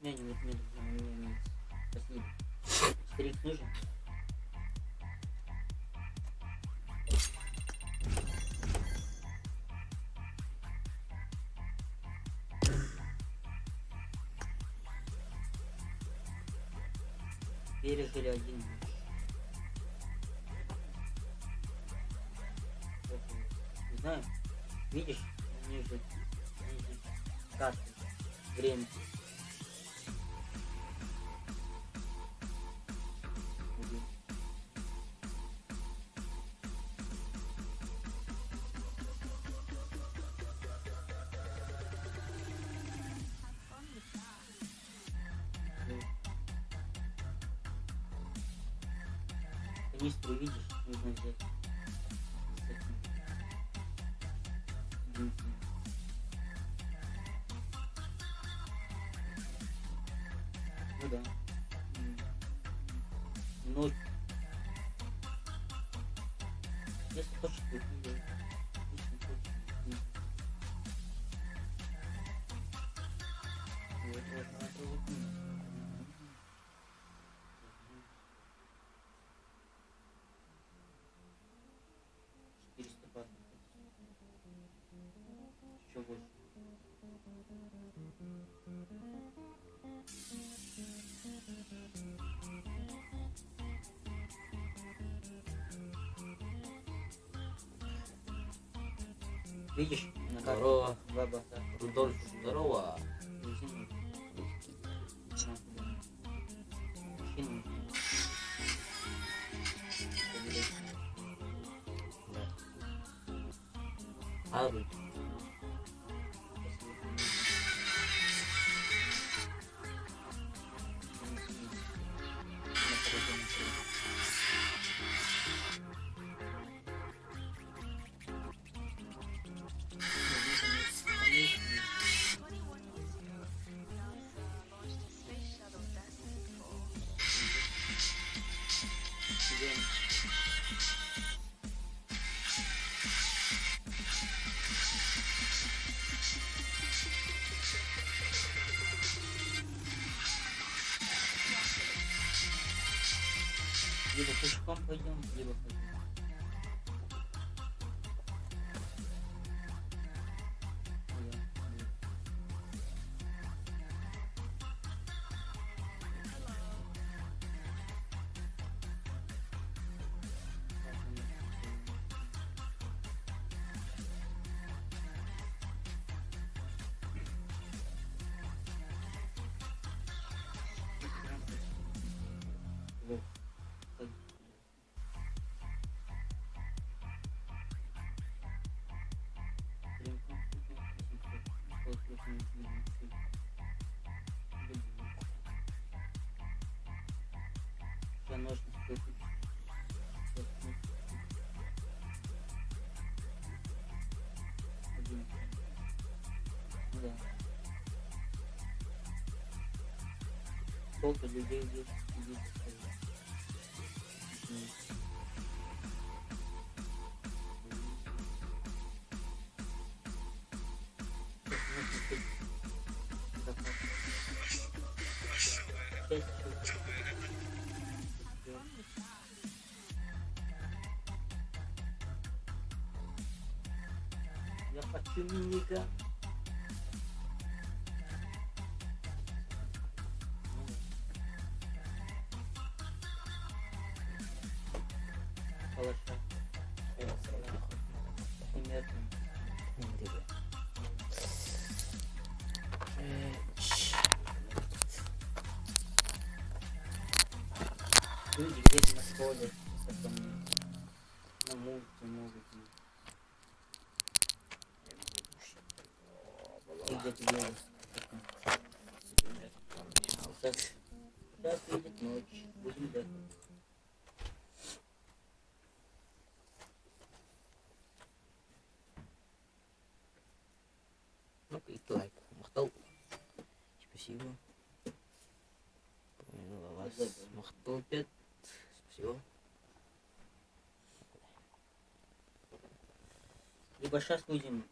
Не, не, не, не, не, не. Спасибо. Старик нужен? Пережили один ночь. Не знаю. Видишь, ниже, ниже карты. Время. Канистру видишь, нужно взять. Бензин. Ну да. Ночь. Если хочешь, то пей. Если хочешь, пей. Вот, вот, это вот. 400 бат. Еще больше. Видишь, на карте Здорово. два бата. Рудольф, здорово. Бензин нужен. На, да. Машину нужно. Заберешь. Да. А, Рудь. Спасибо. Бензин. На дороге на 21 years ago, NASA launched the Space Shuttle Destiny 4. Идем. Либо пешком пойдем, либо пойдем. Ну да, да. Так, у нас всё. Лох. Сейчас нужно купить. Один. Ну да. Сколько людей здесь сидит? Мгм. Сейчас нужно купить запас. Шесть штук. Всё. Я хочу миниган. Ну да. Калаша. Примерно. Где? Люди где-то находят, потом на мульте могут. И где-то делают. Сейчас, сейчас выйдет ночь, будем ехать. Ну-ка, и лайк. Махтал. Спасибо. Вас. Махтал 5. Спасибо. Либо сейчас будем,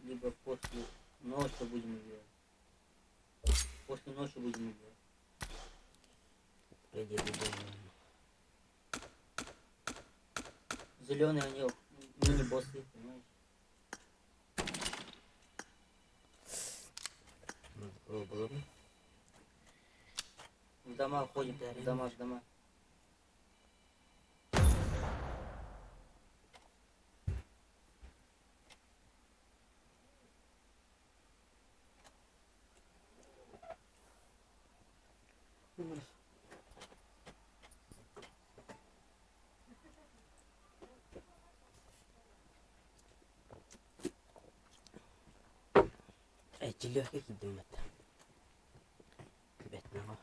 либо после ночи будем играть. После ночи. Ночью будем убивать. Зеленые они мини-боссы, понимаешь? В дома ходим, в дома, в дома. Эчилиэххэ киирдим бэтэ. Бэтнэҕэ.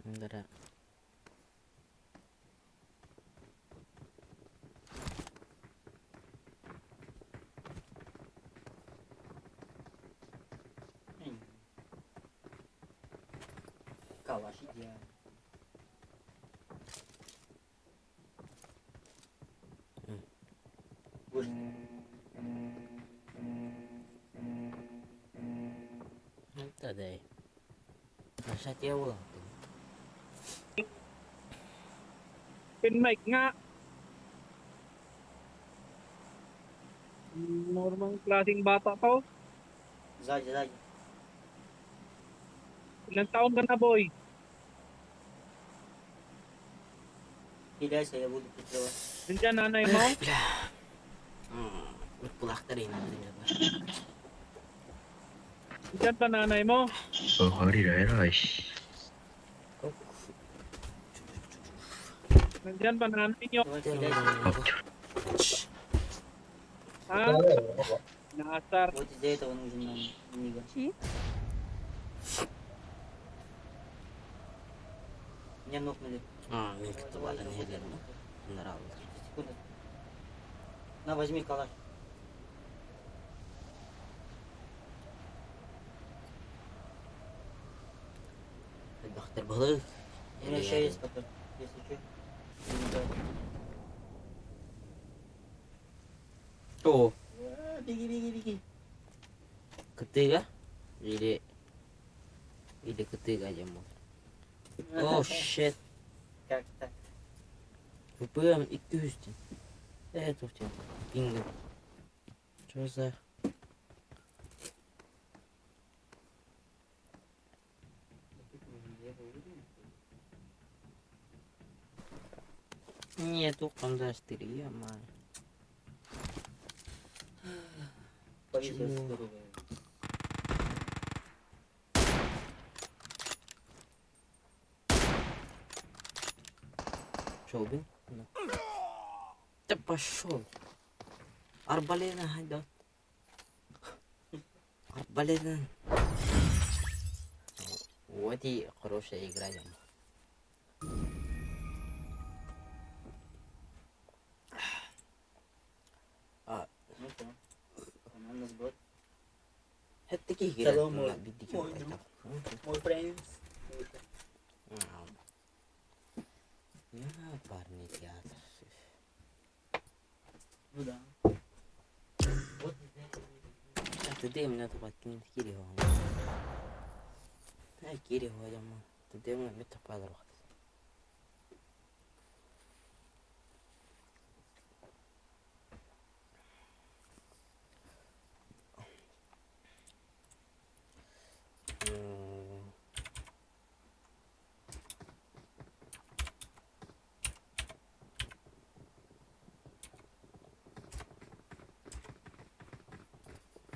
Дара. Калаш идеально. Вышли. Тадай. Наша буолан. Pin mic nga. Normal klaseng bata pa oh. Сзади, сзади. Ilang taon ka na boy? Хиляйся, я буду прикрывать. Nandiyan nanay mo? Бля. Кулактар инна. Nandiyan pa nanay mo? 어, 가을이라 해라, 이씨. Nandiyan pa nanay niyo? Давай, хиляйся. Ha? Naasar. Вот из-за этого нужен нам Нига. Меня нокнули. А, мен күтіп алған ерлерім. Нравится. Секунду. На, возьми калаш. Элбэхтэр балык. У меня еще есть потом, если что. Не дай. О, А, Беги, беги, беги. кытыга или или кытыга демо. О, shit. Как так? ВПМ и кюстин. Это у тебя. Пинга. Что за... Нету там даже 4, ё-моё. Повесил Почему? здоровый. Что, убил? Ну. Да пошел. Арбалена, да. Арбалена. Вот и хорошая игра, дем. А, Ну что? Команда сбор. это такие игры. Hello, мой- мой мой друг. Мой friends. Я парни театр. Ну да. Вот из-за этого. Ты меня тут подкинь кири Ай кири хома. Ты мне мета падал.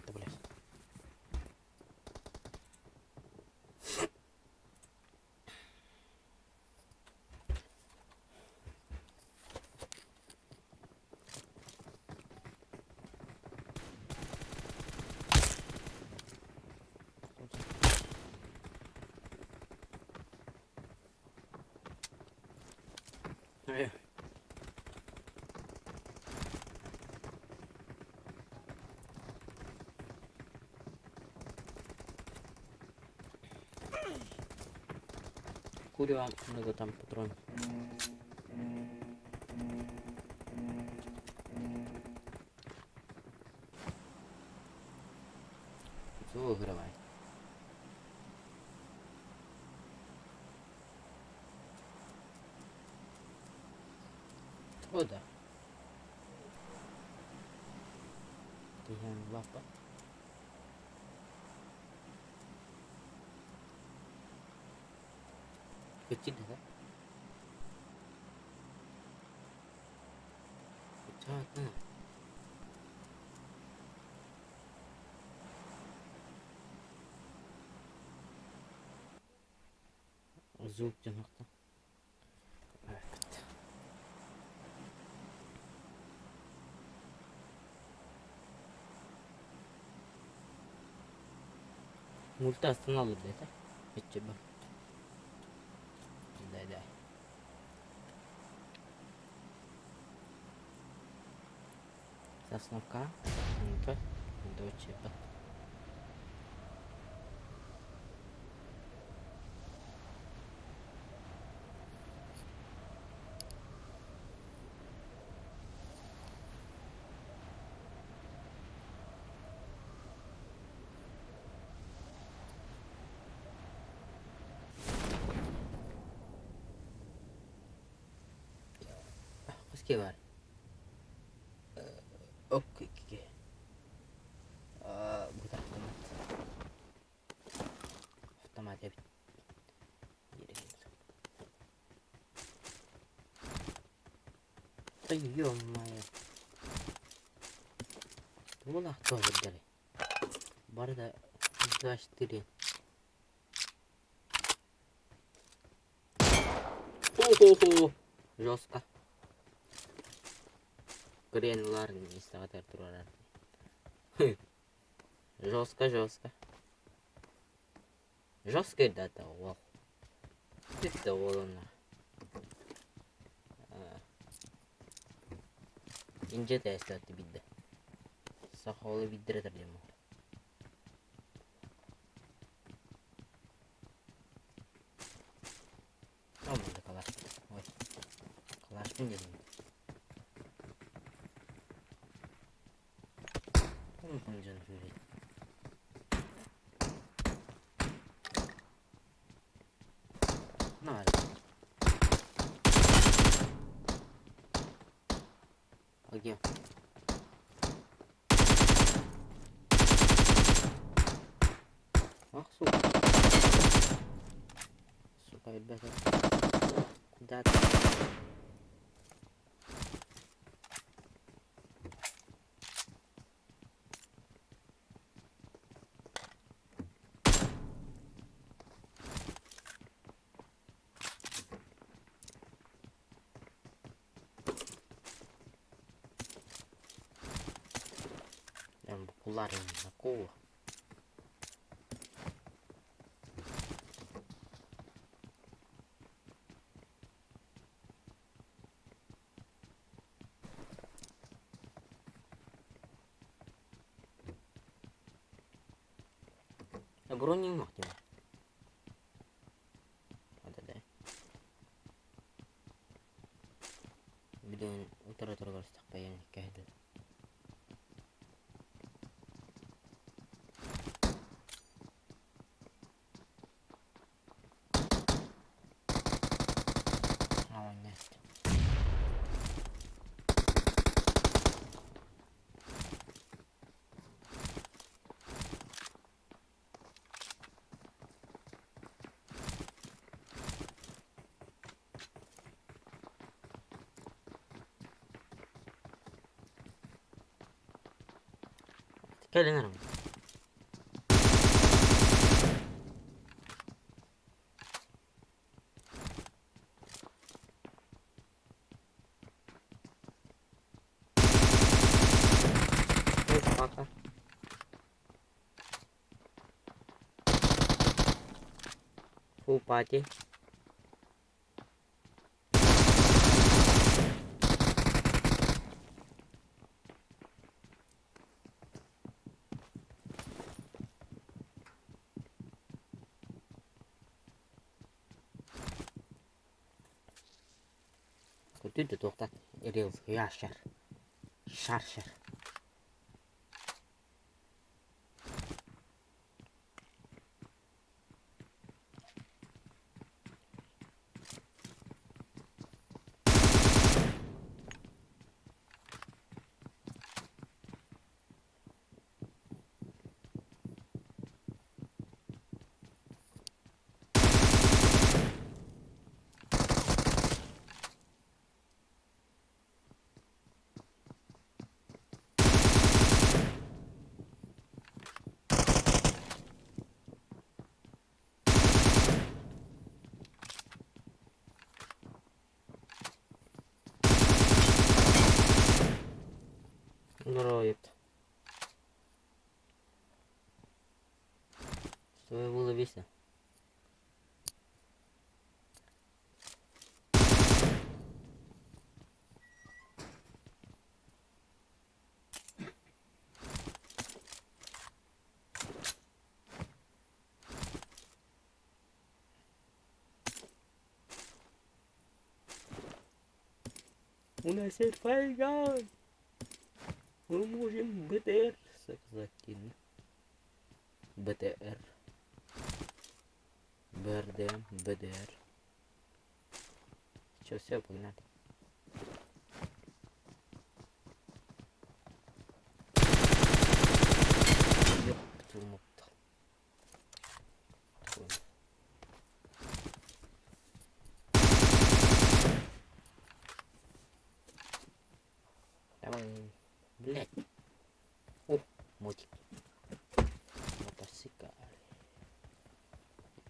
Да, блядь. Курева много там патрон. Выигрывай. О, да. Тиһэн лаппа. Kecil dah. Pecah kan? Звук дьонохто. Мульта останавливает, да? Иччи Да, да. Сосновка. Ну-ка. Дочь. Хаски бар. Окей, окей. Бу автомат. Автомат эбит. Да ё-моё. Тула тоже дали. Барда 2-4. Хо-хо-хо. Жестко. Гренлар не стагатар турарар. Жестко, жестко. Жестко дата, вау. Это волна. Инже тестати бидде. Сахалы биддиретер диэн Olmadı калаш. Ой. Калашпын дедим. Дьон сүүрэй. На. А где? Ах, сука. Сука, ребята. Куда ты? Прям букулар на Броню махтим. Да. Билин утара тургар стакпайын кэһдэ. О, нет. Кэлин эрэ. Пока. Фул пати. Түнтэ туохтат рилс яшар. Шаршар. Здорово, ёпта. Что было весело? У нас есть файган. Мы можем БТР закинуть. БТР. БРД, БДР. Че, все, погнали. Ёп, твою мать. Давай, блядь. О, мотик. Мотоцикл.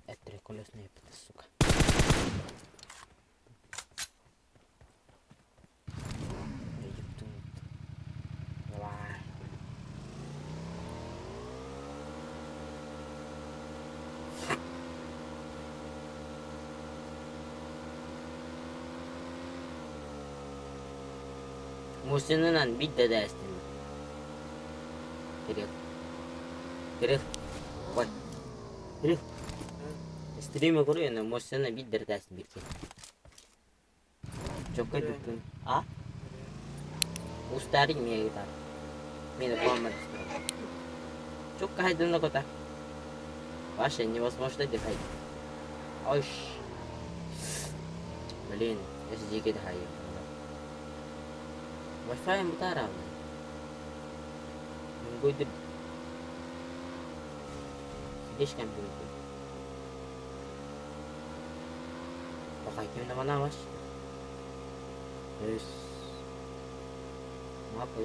Это трехколесная, сука. Ёб твою мать. Давай. Мусинынан биирдэ да эстиммит. Кирилл. Кирилл. Ой. Кирилл. Стримы көрү муссина биирдэ да эстиммит. Чоккай туттун. А? Устарик миэгитар. Мин помню. Чокка хайдын кота. Вообще невозможно дыхать. Ой. Блин, SG дыхаю. Wi-Fi мутара. Гойдыр. Сидишь компьютер. Пока ким на ваш. Өс. Мапа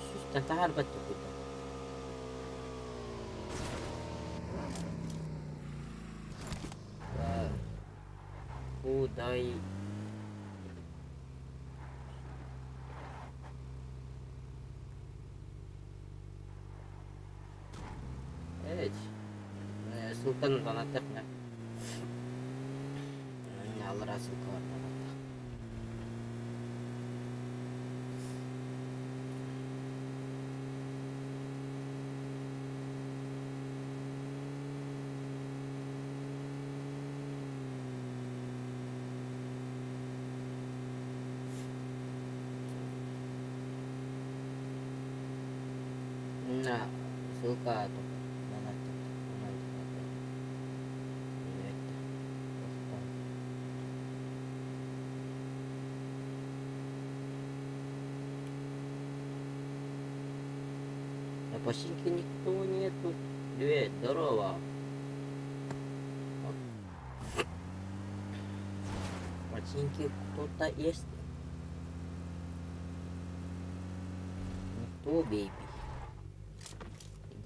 Сүүстэн таһаарбат курдук. Кудай Evet. Ссылканы донаттық. Аллара ссылка бар донаттық. На, ссылка донаттық. На починке никого нету. Привет, здорово. Починки кто-то есть. Никто, baby.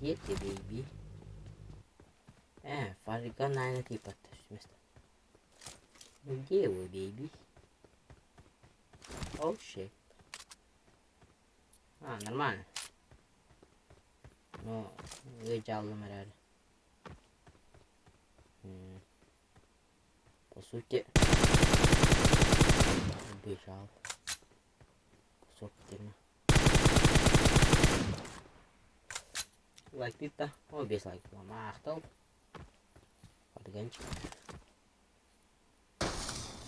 Где ты, baby? Фарга, наверное, типа место. Где вы, baby? Oh, shit. А, нормально. Ну, выжалым herhalde. По сути, убежал. Суох дерьмо. Лайк да. О, без лайк. Махтал. Подгончик.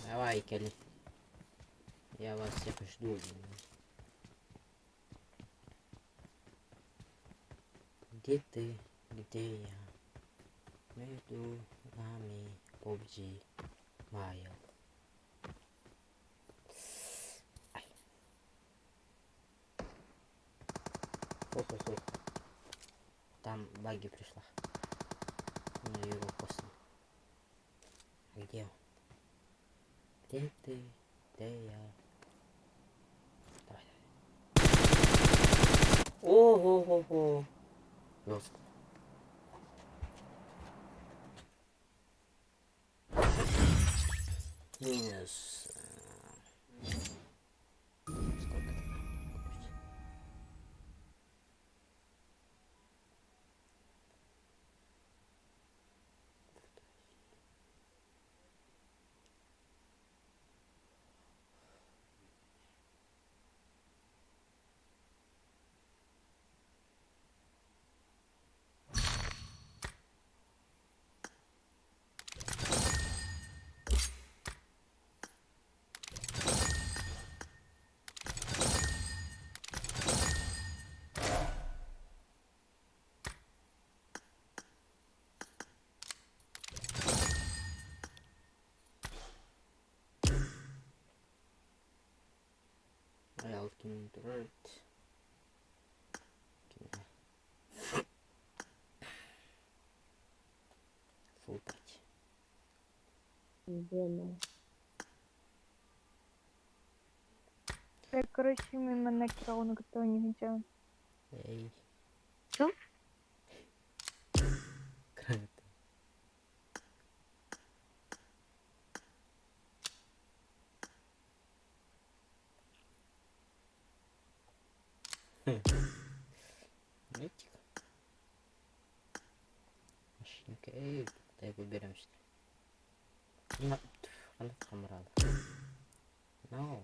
Давай, Келли. Я вас всех жду. Где ты? Где я? Между нами PUBG Mobile. Ай. Хо-хо-хо. Там баги пришла. На его космос. А где он? Где ты? Где я? Давай, давай. Ого-го-го. Жестко. Минус. Сколько там? Айалкин турарт. Фу, блядь. Так, короче, мимо на кто не хотел. Эй. Что? Круто. Этих. Машинка. Эй, дай выберемся. На, она камрада. No.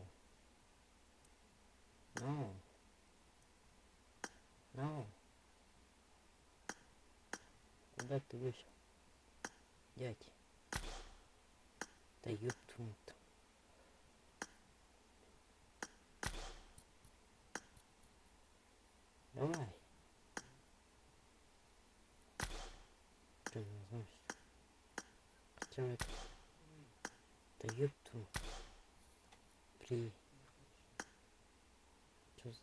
No. No. Куда ты вышел? Дядь. Да ёб твою мать. Давай. Что не знаешь? Хотя это... Да ёб твою. При... Чё за...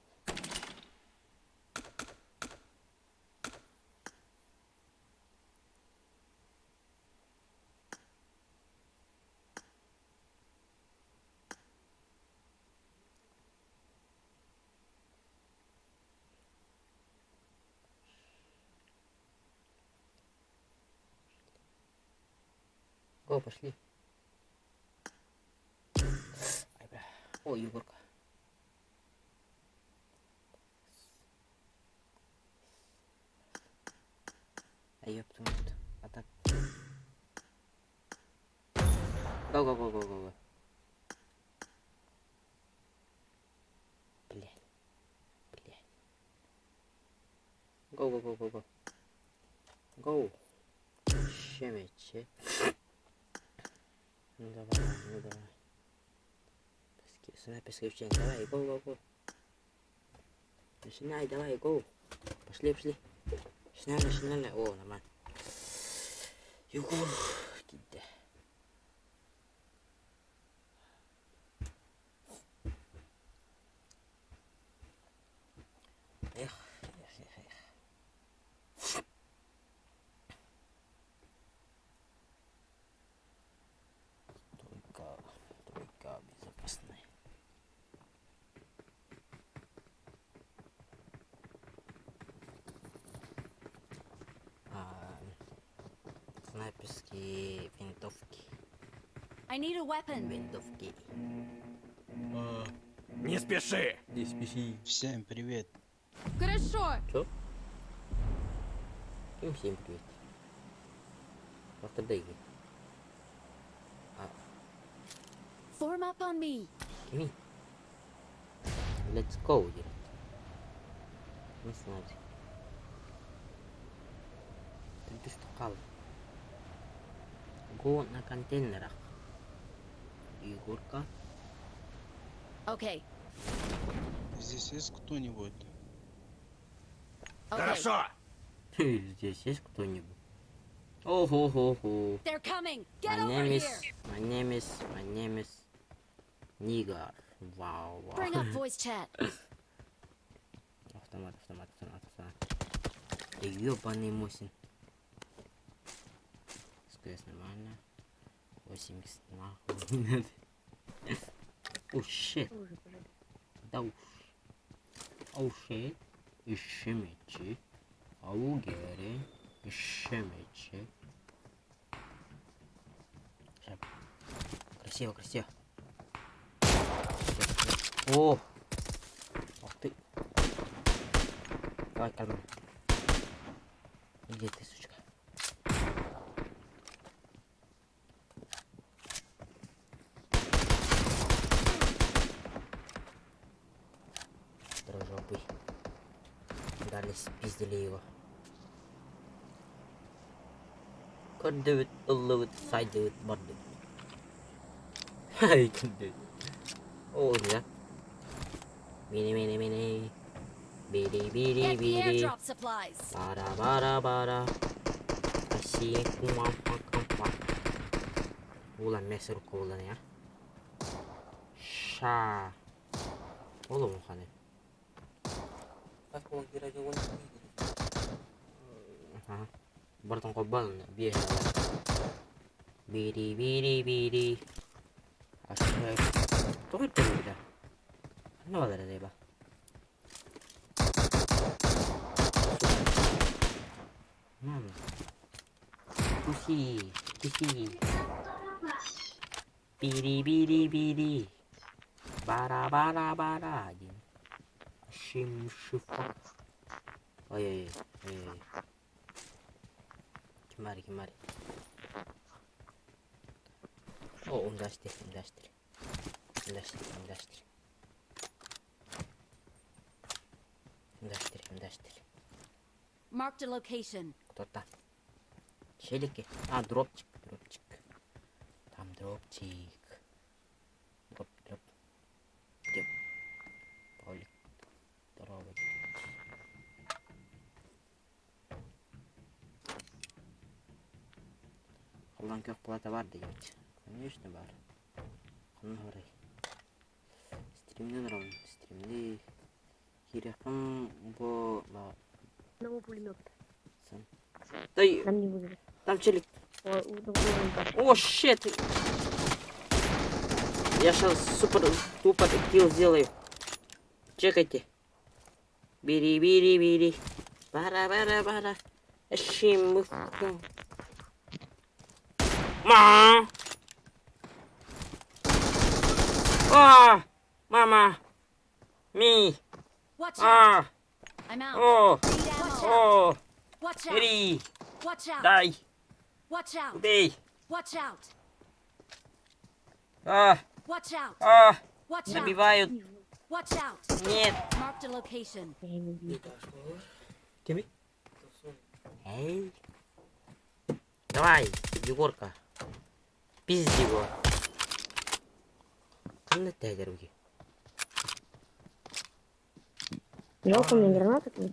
Го, пошли. Ай, бля. Ой, Егорка. А ёб твою мать. А так. Го, го, го, го, го, го. Блядь. Блядь. Го, го, го, го, го. Го. Щемече. Ну давай, ну давай. Снайперское включение. Давай, го, го, го. Начинай, давай, го. Пошли, пошли. Начинай, начинай. О, нормально. Егор, кидай. Эх, эх, эх, эх. Тройка, тройка безопасная. А, снайперские винтовки. I need a weapon. Винтовки. Не спеши! Не спеши. Всем привет. Хорошо. Чё? Ким всем привет? Автодейги. А, Form up on me. кими? Let's go диэбит. Не знаю. Төрдүс хаалла. Го на контейнерах. Егорка. Okay. Здесь есть кто-нибудь? Okay. Хорошо! Здесь есть кто-нибудь? Ого-го-го. They're coming. Get My over name is, here. my name is, my name is Nigar. Вау, вау. Bring up voice chat. Автомат, автомат, автомат, автомат. Да ёбаный Мосин. СКС нормально. 80 нахуй не надо. О, щит. Уже пожалуйста. Да уж. Оу, щит. Еще мечи. Ау, гери. Еще мечи. Ща. Красиво, красиво. О! Ах ты. Давай, кальмар. Где ты, сучка? Дрожопый. Дали спиздили его. Көрдүбүт, ыллыбыт, сайдыбыт, бардыбыт. I can do it. О, да. Мини, мини, мини. Бири, бири, Get the бири. airdrop supplies. Бара, бара, бара. Россия, кума, па, па. Ула, мясо руководана, я. Ша. Олом ханы. Хас буолан киирээчи уон Ага. Бартон кобал бие. Бири, бири, бири. Ашай. Тоҕо ирдэнэбит ээ? Ханна бааллар этэй ба? Мама. Куси, куси. Бири, бири, бири. Бара, бара, бара диэн. Шим, шифа. Ой, ой, ой. Кимари, кимари. О, умдаштыр, умдаштыр. Умдаштыр, умдаштыр. Умдаштыр, умдаштыр. Marked a location. Кто там? Челики? А, дропчик, дропчик. Там дропчик. Дроп, дроп. Где? Павлик. Здорово. Халлаан күөх палата баар диэбит. Конечно баар. Ханна барай. Стримнен олоробун. Стримни киириэхпин бу Одного пулемета. сан. Да и- Нам не выиграть. там челик. О, у другого так. О, щит! Я сейчас супер тупо килл сделаю. Чекайте. Бери, бери, бери. Бара, бара, бара. Шим. Ма! А! Мама! Ми! Watch out. А! I'm out. О! Need ammo. О! Watch out. Бери! Watch out. Дай! Watch out. Убей! Watch out. А! Watch out. А! Watch out. Добивают! Watch out. Нет! Marked a location. Я его убью. Кими? Эй. Давай, Егорка. Пизди его. Ханна тэйдэр руки. Жалко мне гранаты тут.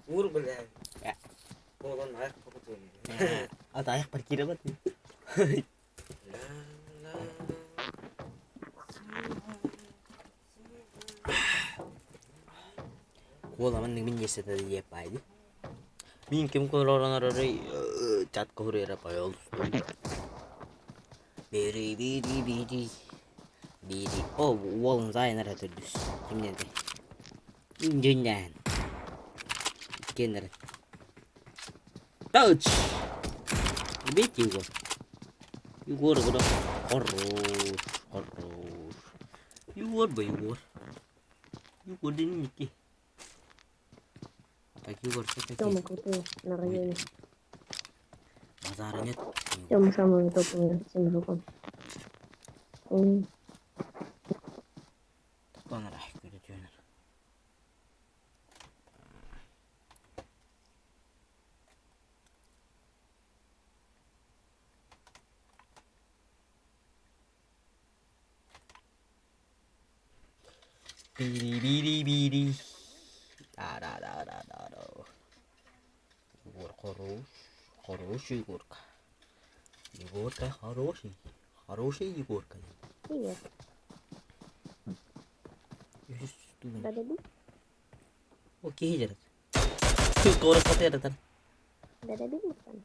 Уур бля. Буолан айах курдук. Ата аяқ бар кире бар. Куоламан мин есете диэп байды. Мин ким куоланарары чат куруера пожалуйста. Бери бери бери. Бери. О, уолун зайнара төрдүс. Кимнен де? Дүннән. Кеннер. Touch! Убейте его. Егор, Егор. Хорош. Хорош. Егор бы, Егор. Егор, да не ты. Так, Егор, все-таки. Тёма крутые на районе. Базара нет. Тёма самый топовый с этим жуком. М, Тохтоон эрэ, көрүтүөнэр. Бири-бири-бири. Да-да-да-да-да. Егор хорош. Хороший Егорка. Егорка хороший. Хороший Егорка. Привет. Үһүс тууна. Да-да-ду. О, киһи дьарык. Туора сатыаратар. Да-да-ду, Мустан.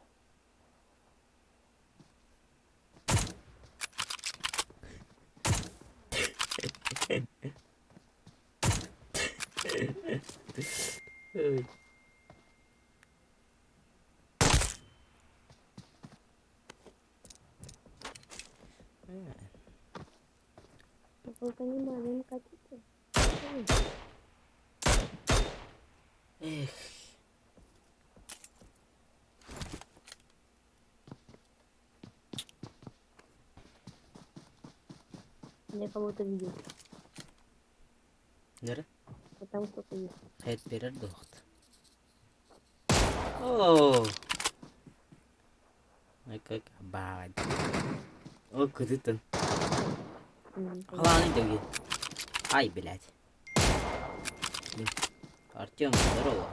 Ой. Вы понимали, хотите? Эх. Я кого-то видел. Нere? Вот там кто-то есть. Хайт берер дуохт. Оо. Ай как бад. О, кытытын. М, Халааны дөги. Ай, блядь. Блин. Артем, здорово.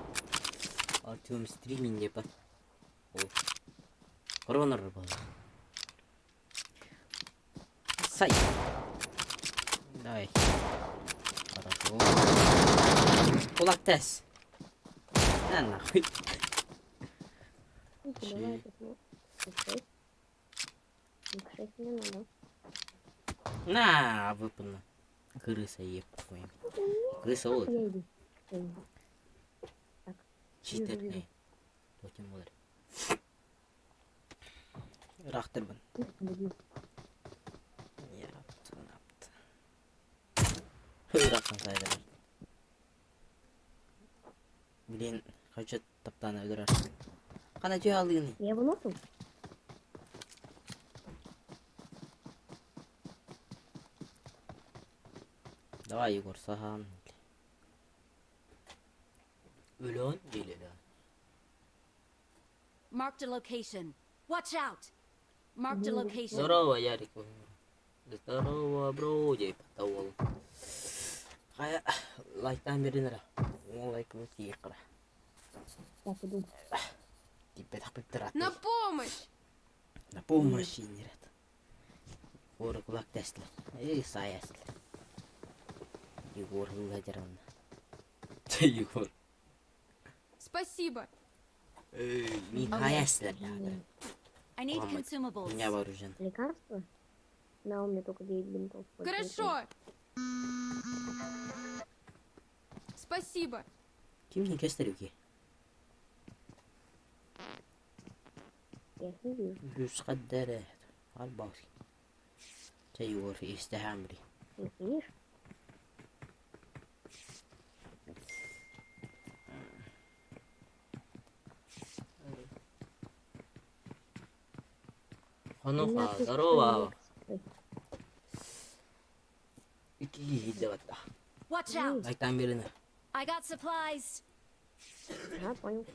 Артем стриминг деп. О. Коронар был. Сай. Давай. Хорошо. Кулак тэс. На нахуй. Ну, давай, это смотри. Х6. Х6 не надо. На, выпадна. Крыса еб твою. Крыса ол. Я иду. Я иду. Так, Читер. Вижу, вижу. Тотем болар. Рахтырбын. буду. Япты, yaptı. Ырахан сайдыр. Блин, хочу таптаны өлөрөр. Кана жөө алыгын. Я его нокнул? Давай, Егор, сахан. Өлөн деле. Marked a location. Watch out! Marked a location. Здорово, Ярик. Здорово, бро, деп ол. Хая лайктан берин ра. Он лайк вот икра. Так, иду. Типа так На помощь! На помощь нет. Егор кулак тэсле. Эй, саясле. Егор ладерон. Егор. Спасибо! Мин хаясле. I need О, мать. consumables. Меня вооружен. Лекарство? На, у меня только 9 бинтов. Вот Хорошо! Спасибо! Ким не кестерюки? Я их не вижу. Жүз каддere. Албас. Егор истехамри. Ты их видишь? Хануха, здорово. Ики хиддеватта. Watch out! Лайктан берин. I got supplies. Ага, понял.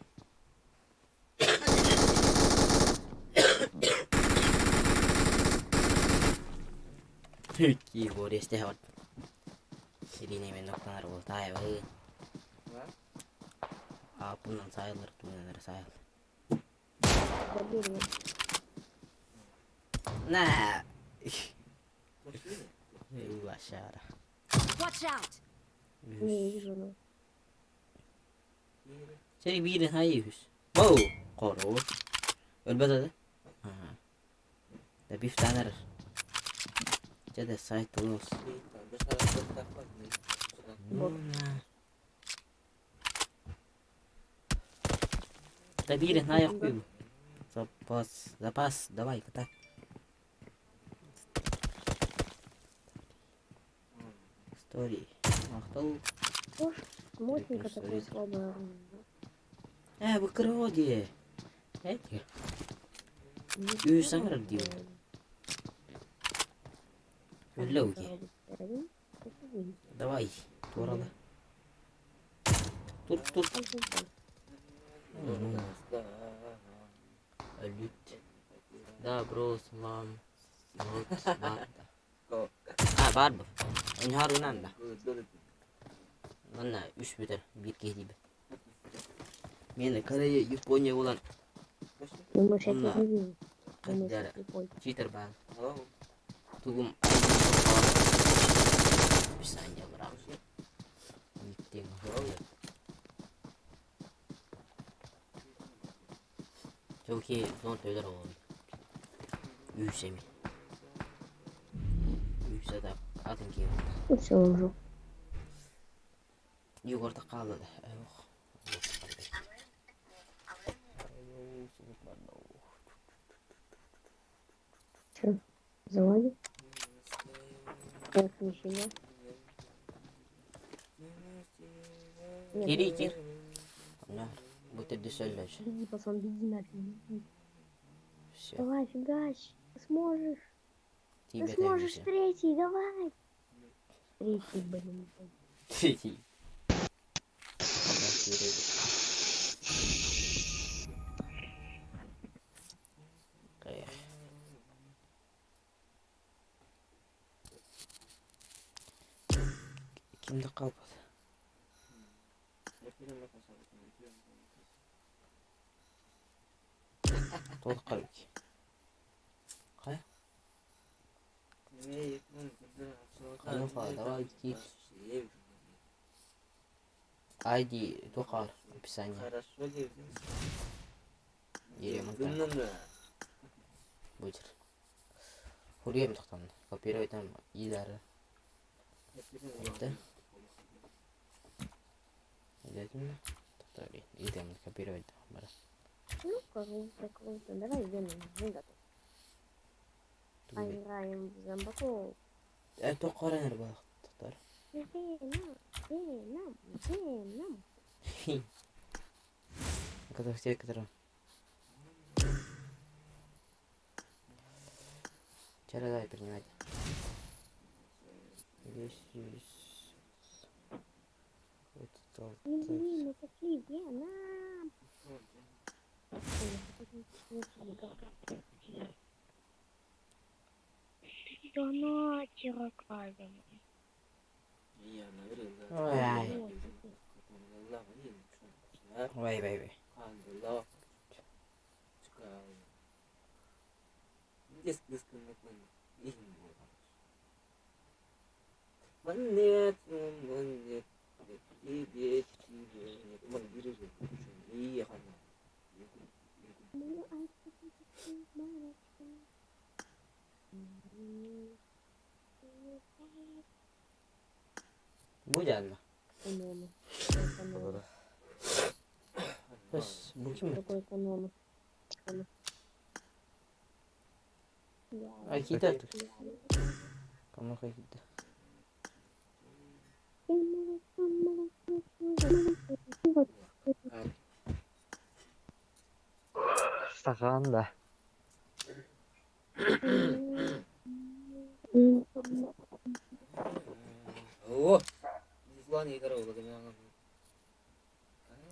Егор истехамри. Сирине мен ноктанар бол таайбы. Апынан сайылыр, туйнар сайыл. Забери. На. Улашара. Watch out! Не вижу, ну. Сeni биирин хайы үс. Воу, хорош. Өлбөт ады. Ага. Да биф танар. Жада сайт улус. Да биирин хайы кую. Запас, запас, давай, так. Тори. Махтал. Что ж, мощненько такое слабое оружие. Ээ, бу кыра дии. Эти. Үс саҥарар диибин. Үллэ уги. Давай, туорала. Тур, тур. Өлүт. Да, бро, салам. Вот, баар да. А, баар бу. Унһаарынан да. Манна үс бүтэр, биир киһи диибин. Миэнэ Корея, Япония буолан Думаешь, я Онно тебя не вижу? Думаешь, хайдара я слепой. читер баар. Тугум описание быраах. Никтең Чөки зон төлөр оҕом. Үс эми. Үс да атын киһи. Ну все уже. Егорда хаалла да. Ох. Че, заводит? Ох, нифига. Нет, Кири ну, кир. Бу төрдүс өллөж. Беги, пацан, беги нафиг, беги. Все. Давай, фигач. Ты сможешь. Ты Тебе сможешь третий, давай. Третий, блин. Третий. Ким да хаалбат. Туох хаалбыт? Хайа? Хайа давай киир. ID туох хаалар? Описание. Еремонта. Бутер. Хурием тохтон. Копировать там идары. Это. Обязательно. Повтори. И там копировать. Бара. Ну, круто, круто. Давай сделаем. Мы готовы. Поиграем в зомбаков. Это коронер был. Тоқтар. Веном, веном, веном. Когда все, которые... Вчера давай принимать. Весь Блин, это Веном. Донатер, оказывается. Ой, ой, ой, ой. Бу дьаалла. Экономы. Экономы. Бэс, бу ким? Такой экономы. Акита. Кому какие-то. Стакан да.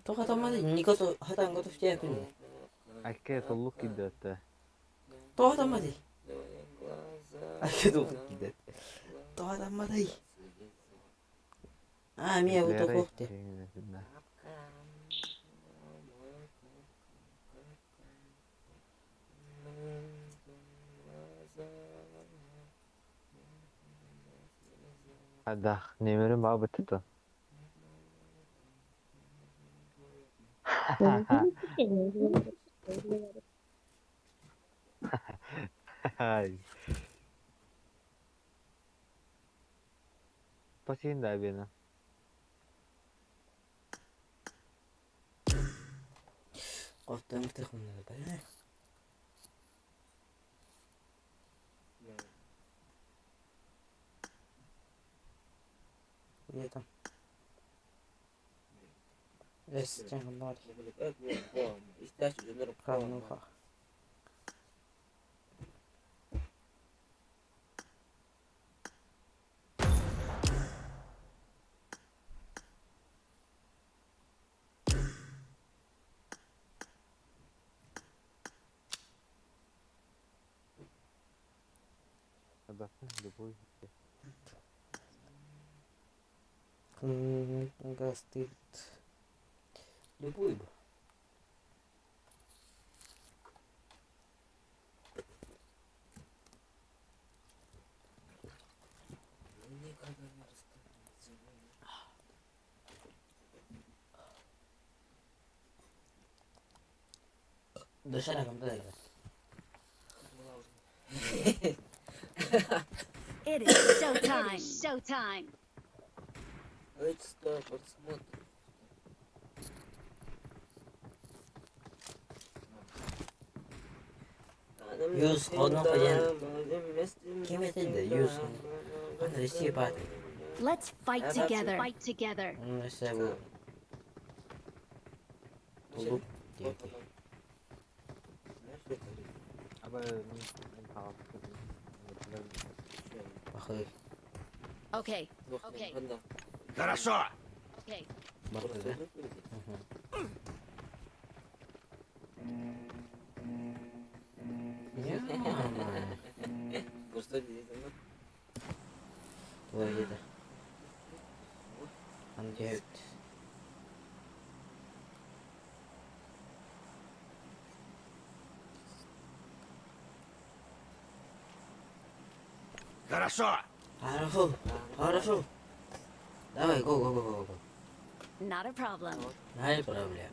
Тоҕо Никото хатан готов тебе күн. Акке толлук киддетте. Тоҕо таммады. Акке толлук киддет. Тоҕо таммады. А, мия бу тохохте. Адах, немерин бабытты. Пасин да бена. Qo'rqdim, telefonda. Где там? Эс, Хануха. Гастит. Любой бы. Дошираком туда It is showtime. Showtime. Юз одно один. Ким это да? Юз. Он Россия падает. Let's fight together. Fight together. Он Россия был. Улуп. Пахы. Okay. Okay. Хорошо! Okay. Барты, да? Тула где-то. Хорошо! Хорошо, хорошо. Давай, го, го, го, го, го. Not a problem. Нет проблем.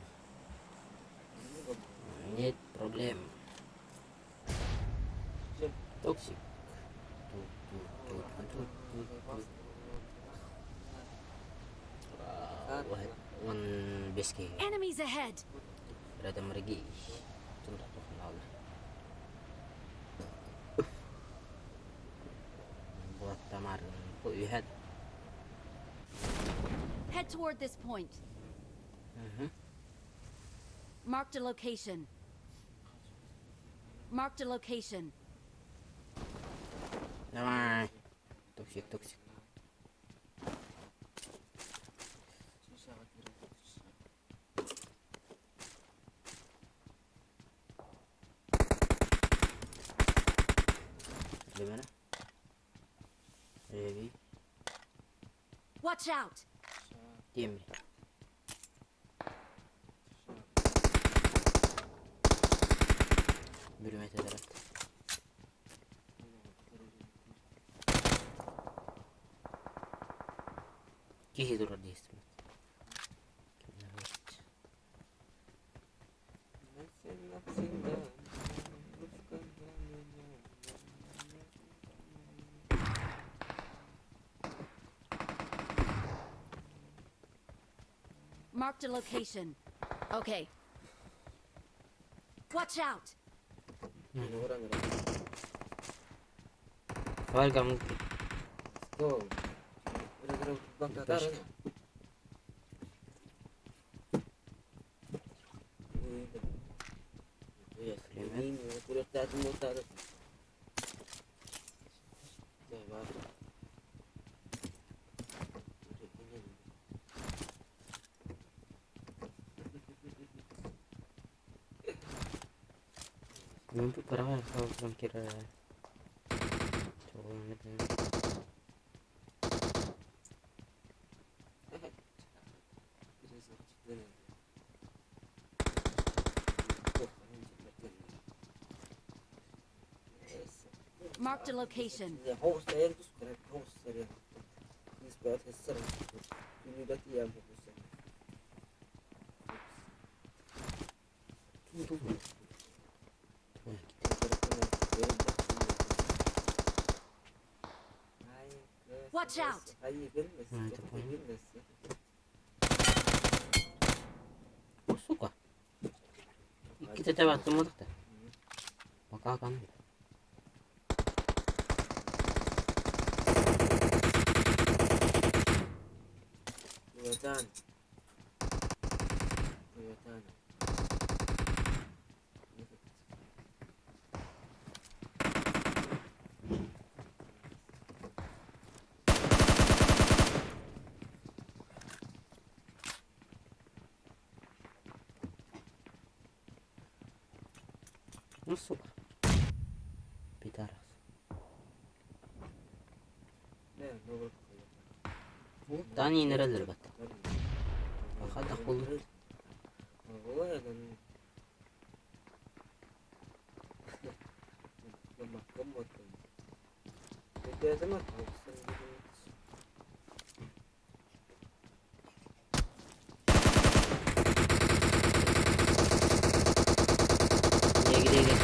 Нет проблем. Токсик. One biscuit. Enemies ahead. Rada marigi. Tuntuk Buat tamar. Put your head. Head toward this point. Marked a location. Marked a location. Давай. Токсик, токсик. Gimana? Ready? Watch out! Diam. Bölüme tedarat. Киһи турар диэстим. Marked a location. Okay. Watch out! Welcome. Mimpi parah kalau belum kira. Coba Marked a location. Watch out! Oh, сука. Иккитэ табаттым да. Пока кан. Капитан. Капитан. Ну, сука. Пидорас. Тани инэрэллэр бат. Хата холу. Диги диги.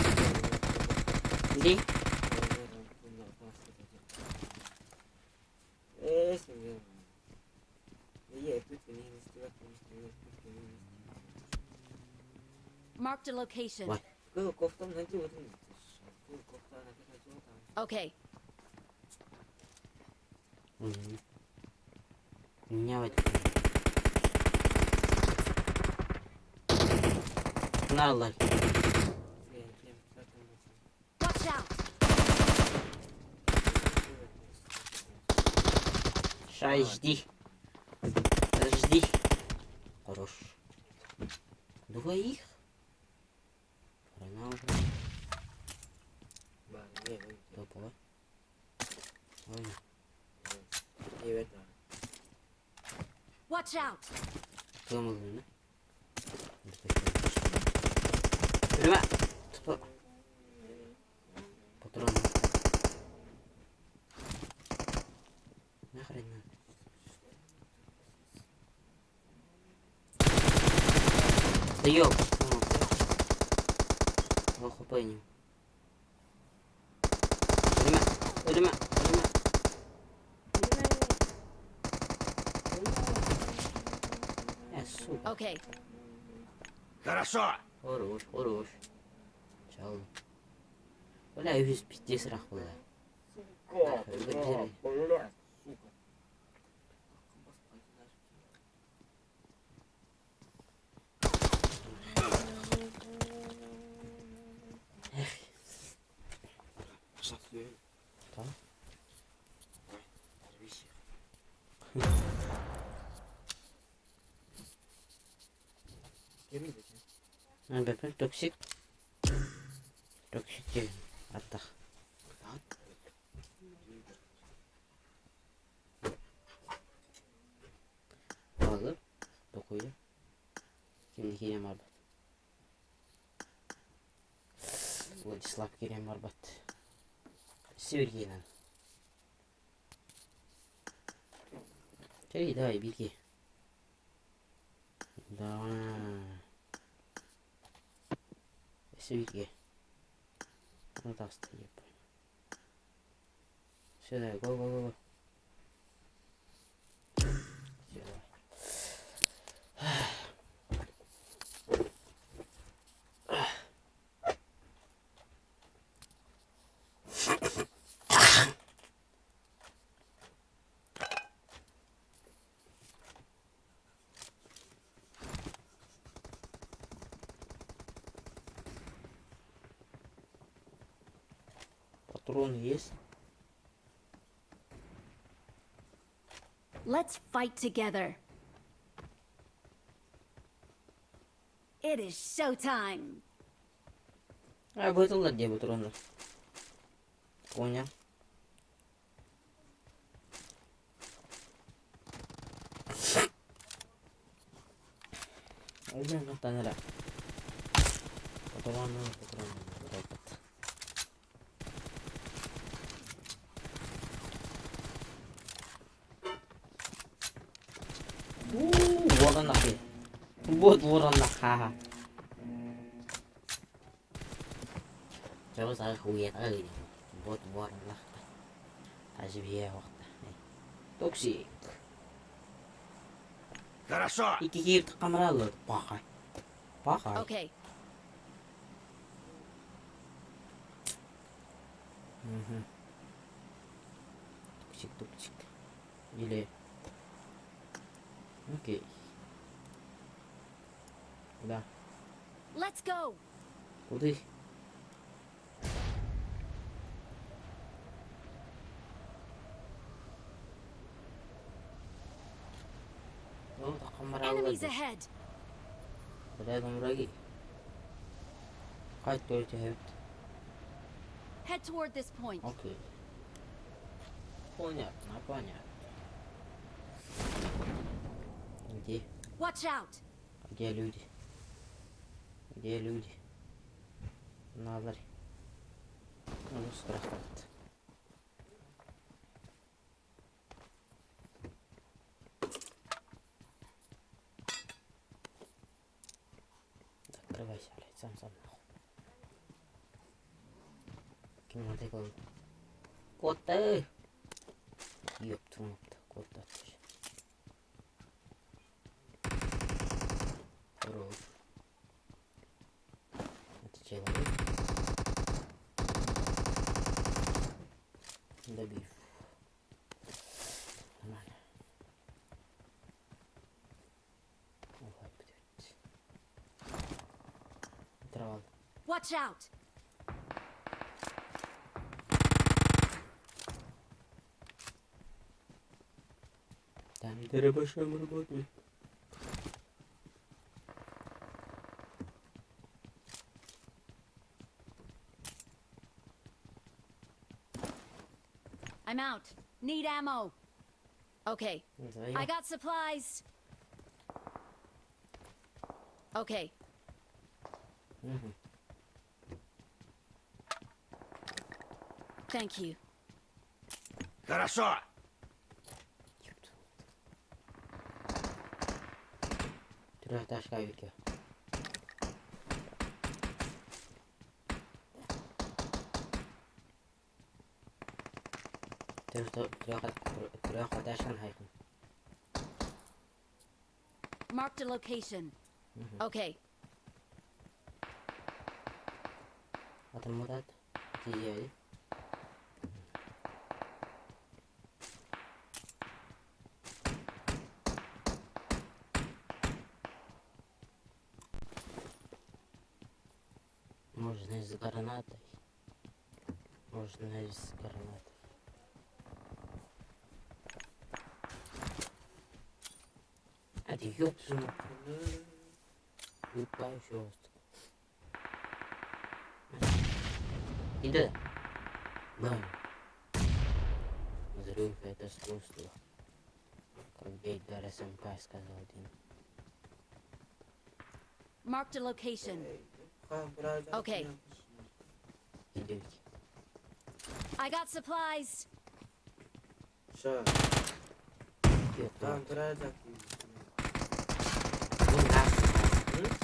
Ди. Marked a location. What? Okay. Меня вот. На лай. Watch out! Ща жди. Жди. Хорош. Двоих? Хрена уже. Топово. Ой. Watch out! Кымылдың Өлүмэ! Тупа. Патрон. Нахрен надо. Да ёб. О, хп не. Өлүмэ! Өлүмэ! Өлүмэ! Сука. Okay. Хорошо! Хорош, хорош. Чал. Бля, үһүс пиздец ыраах буолла. Сука, бля, сука. Там? Бэпэ токсик. Токсик диэн аттах. Алып, токуйа. Кимни киирэн барбат. Владислав киирэн барбат. Сибиргинэн. Чэй, давай, беги. Да. Сибирге. Ну даст, я понял. Все, давай, го, го, го, го. Все, давай. Патроны есть? Let's fight together. It is showtime. А, бытыллар дии патроннар. Понял. Өлөн эрэ. Патроны, патроны, патроны. Уоран нахуй. Вот ворон ха-ха. Чего за хуета? Вот ворон Аживее вақта. Токсик. Хорошо! Ики киip камералы. Пахай. Пахай. Okay. Угу. Токсик, токсик. Или... Окей. Куда? Let's go. Куды? Enemies ahead. Рядом враги. Хайт түһэбит. Head toward this point. Окей. Понятно, понятно. Где? Watch out. Где люди? Где люди? Назарь. Ну, страховать. Закрывайся, блядь, сам-сам нахуй. Ким ол Коты! Ёб твою мать, кот атыш. Хорош. Это человек. Добив. Нормально. Ой, блядь. Трава. Watch out. Там дробашом работает. I'm out. Need ammo. Okay. I got supplies. Okay. Thank you. Хорошо! Трехэтажка Вики. Трехэтажка хайкын. Marked a location. Okay. Атын мутат. Тиийэди. Можно и с гранатой. Можно и с гранатой. А ты ёб твою мать. Ебающий Иди. Бам. Взрыв это искусство. Как бейт для СМК сказал один. Marked a location. Okay. Идите. I got supplies. Ёб твою мать. Ну, раз, раз.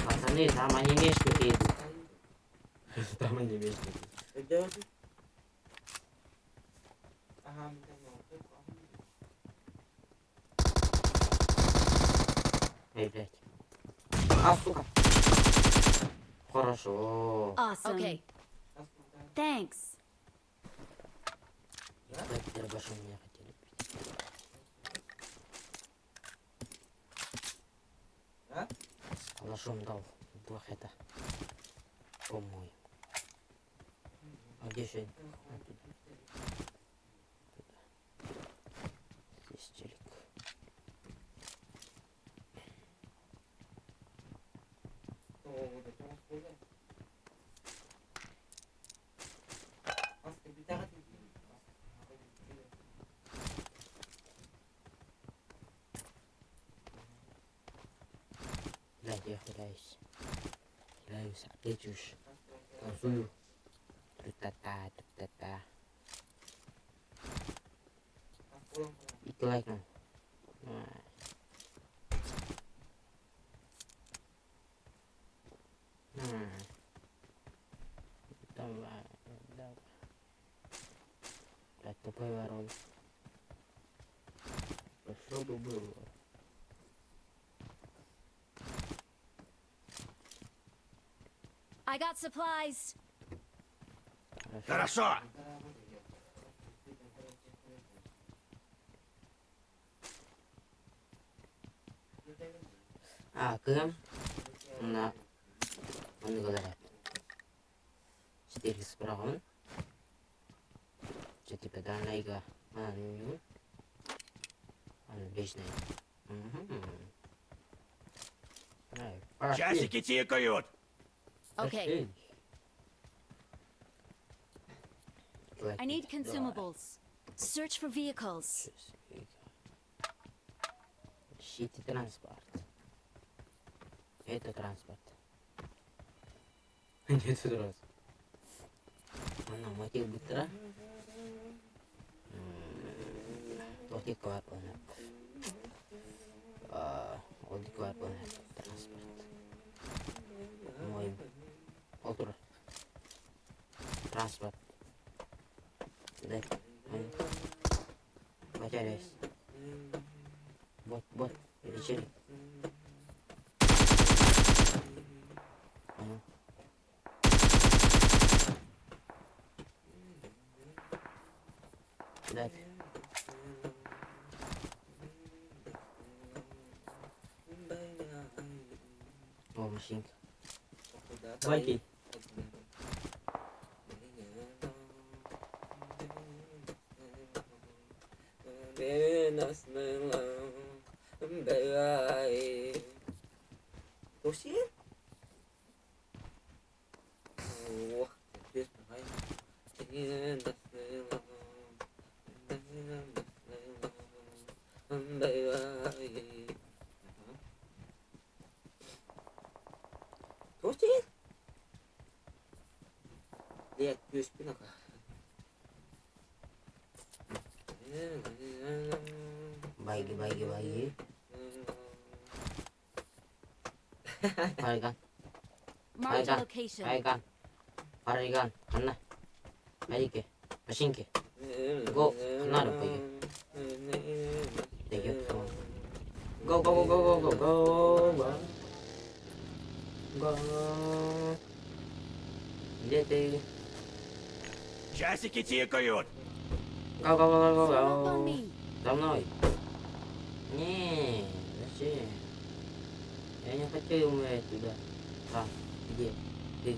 Пацаны, там анимешники идут. Там анимешники. Эй, блядь. А, сука. Хорошо. Awesome. Okay. Thanks. Ебать, дробашом меня хотели убить. С калашом дал два хита. По-моему. А где еще? А, тут. Туда. Здесь челик. Блядь, я хиляюсь. Хиляюсь, опять уж. Танцую. Тру-та-та, тру-та-та. И лайкнул. Давай, давай. Блядь, тупой ворон. Что бы было? I got supplies. Хорошо! А, кыһым уонна оннук ылар Четыре справа. Че типа данайга анню. Отлично. Часики тикают. Okay. I need consumables. Search for vehicles. Ищите транспорт. Это транспорт. Нет, транспорт. Ана мотив бытра. Туох баар буолан ол диэки баар буолан транспорт. Мой ол турар. Транспорт. Дай. Потеряюсь. Вот, вот, лечили. Понял. Дать. О, машинка. Байки. Байги, байги, байги. Париган. Marked a Айган. location. Айган. Париган. Ханна. Айге. Машинки. Го. Ханара пойди. Да ёб твою. Го, го, го, го, го, го, го. Го. Где ты? Часики тикают. Го, го, го, го, Form up on го. me. За мной. Не, зачем? Я не хочу умереть туда. Там, где? Ты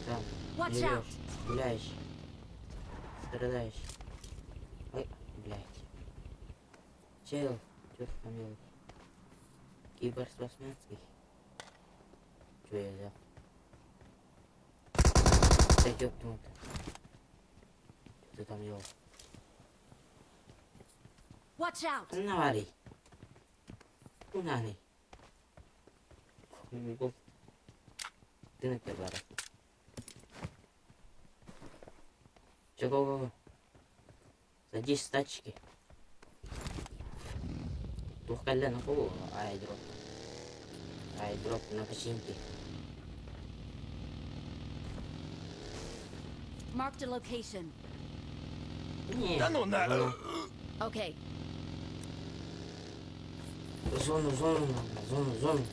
там Watch out. живешь, гуляешь, страдаешь. Ой, блядь. Чел, что ты там делаешь? Киберспортсменский. Что я взял? Да ёб твою. Что ты там делал? Watch out. Навари. Нани. Ты на первый раз. Чё, го, го, го. Садись с тачки. Туох кэллэ нахуй айдроп. Айдроп на починке. Marked a location. Не. Да ну на... зону. Okay. Зону, зону надо, зону, зону.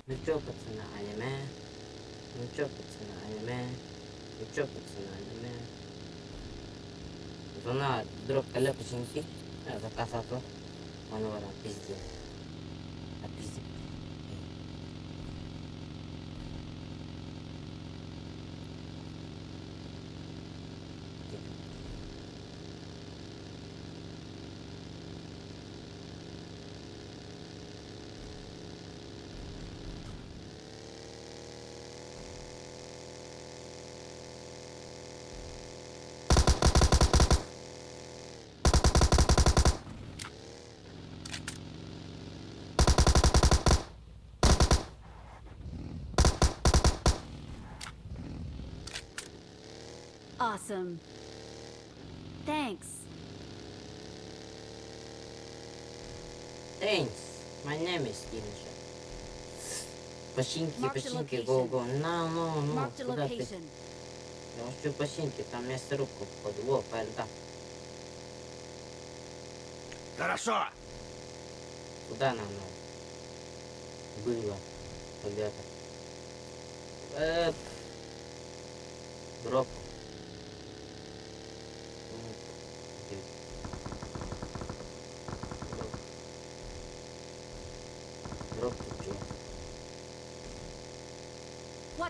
Ну чё, пацаны, аниме? Ну чё, пацаны, аниме? Ну чё, пацаны, аниме? Зона дроп кэллэ починки. Заказ ато. Ону баран пиздец. А пиздец. Awesome. Thanks. Thanks. My name is Димаша. Починки, Mark the починки, go, location. go. На, ну, ну, Marked a куда ты? location. Я хочу починки, там мясорубка, походу. Во, да. Хорошо. Куда нам надо? Было когда-то. Дроп.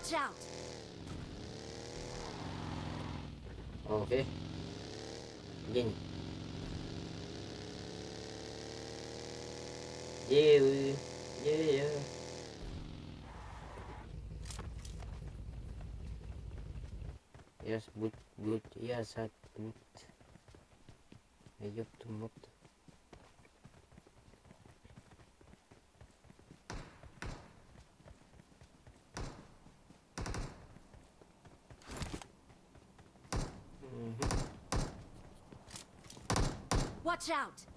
Watch out! Окей. Где они? Где вы? Где я? Я с будь будь я за тут. Ёпту мопту. Watch out!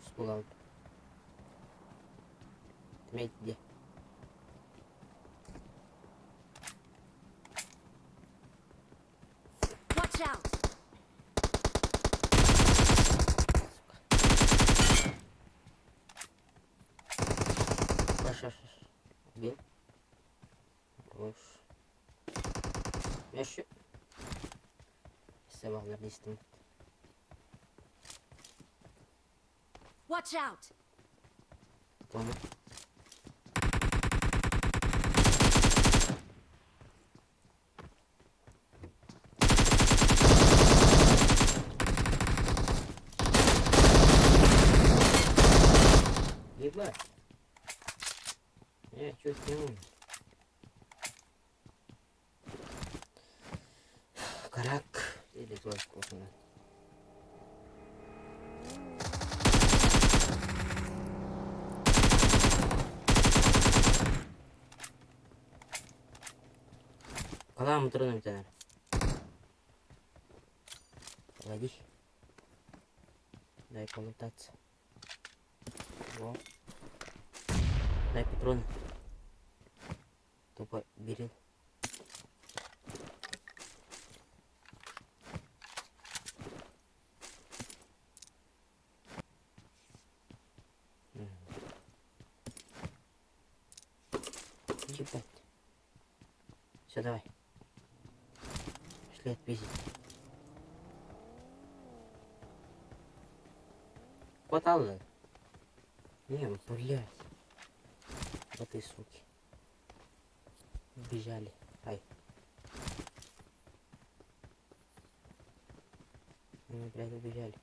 Испугал. Отметь где. Watch out! Хорошо, хорошо. Убил. Хорош. Еще. Сабалар истим. Watch out! Понял. Ебать. Я чуть не умер. Карак. Или твой вкусно. Калам трудно тянер. Погоди. Дай полутаться. Во. Дай патроны. Тупо бери. Ебать. Все, давай. Пошли отпиздить. Хватало? Не, ну, блядь. Вот и суки. Бежали. Ай. Они, блядь, убежали.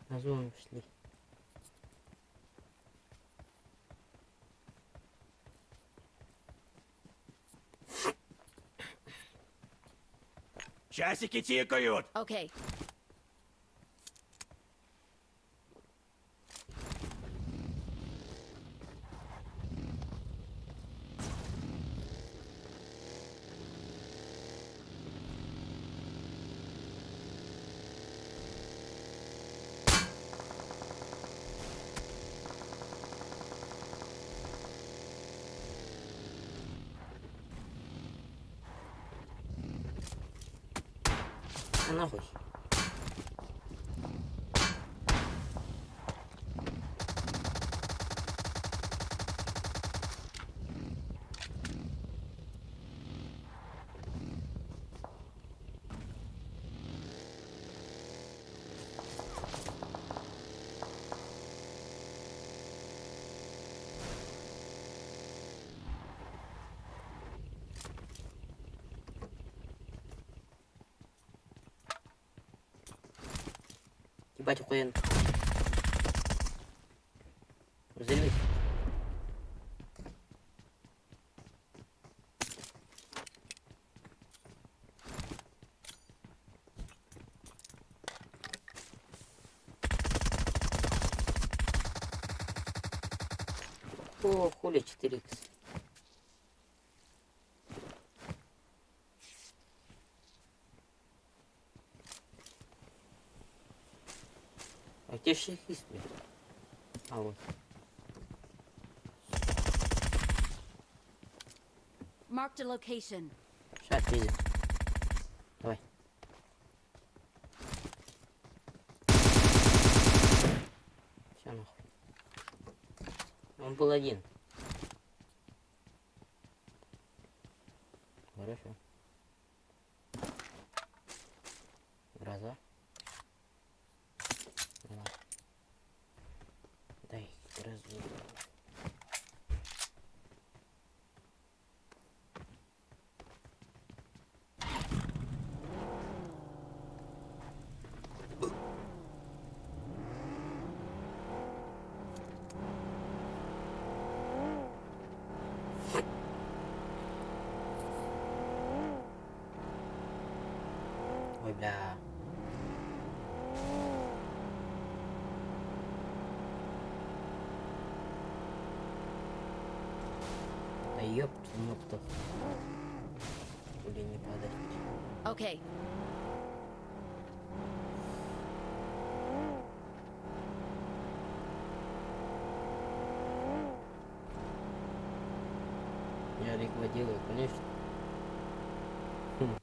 На зону шли. Часики тикают. Okay. А нахуй. Ебать, охуенно. Взорвись. О, хули 4х. А где шахист, блядь? А вот. Marked a location. Сейчас, пиздец. Давай. Все нахуй. Он был один. Хорошо. Гроза. Давай. Дай грозу. Ой, бля. Да ёпт, ёпта. Блин, не падать. Okay. Я рекламирую, конечно. Хм.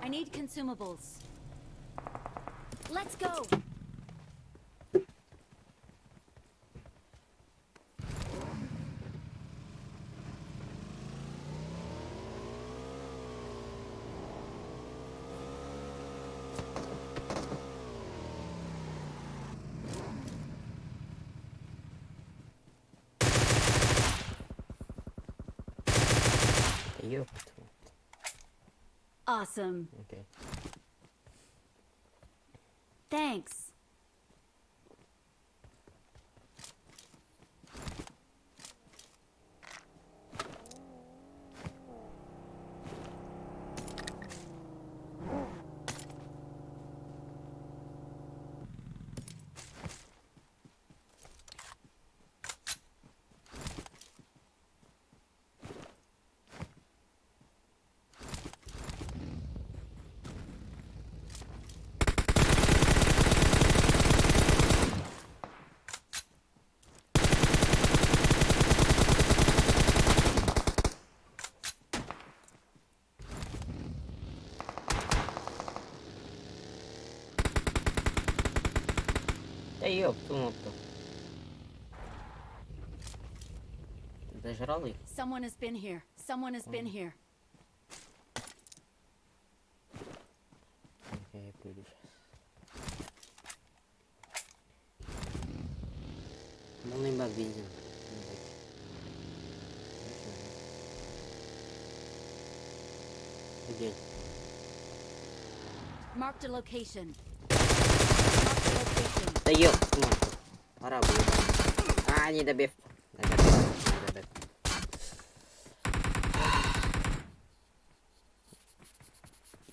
I need consumables. Let's go. Да ёпт. Awesome. Окей. Thanks. Да ёпту мопту. Ты дожрал их? Someone has been here. Someone has been here. Окей, я приду сейчас. Ну, не бензин. Где? Marked a location. Marked a location. Да ёб, мать. Пора было. А, не добив. Не добив. Не добив.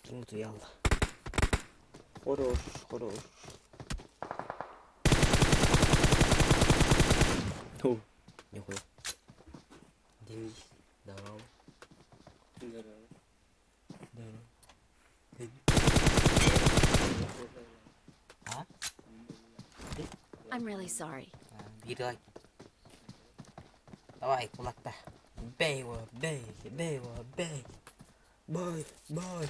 Кому-то ялла. Хорош, хорош. О, нихуя. Денис, здорово. Здорово. Здорово. А? I'm really sorry. Биир лайк. Давай, кулакта. Бей его, бей, бей его, бей. Бой, бой.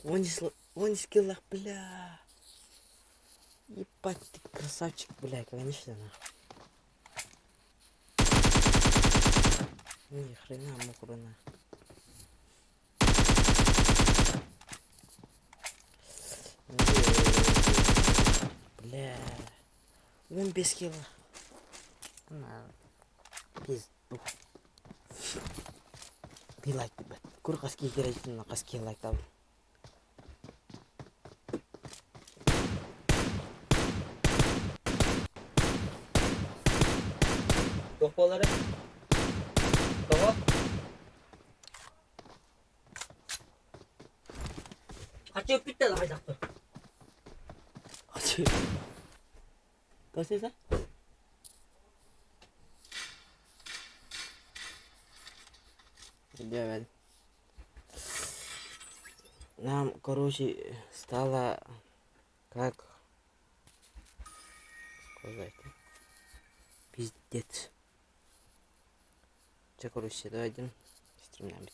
Вон скилла, бля. Ебать ты красавчик, бля, конечно, нахуй. Ни хрена, мухрена. Бля. Вон без килла. На. Пизду. Be like the Кур хаски керәйтін хаски лайктал. Туох буолары? Тоҕо? Хачы өппүттэн хайдахпын. Хачы. Тосы Ребят, нам, короче, стало, как сказать, пиздец. Че, короче, давай один стримнем.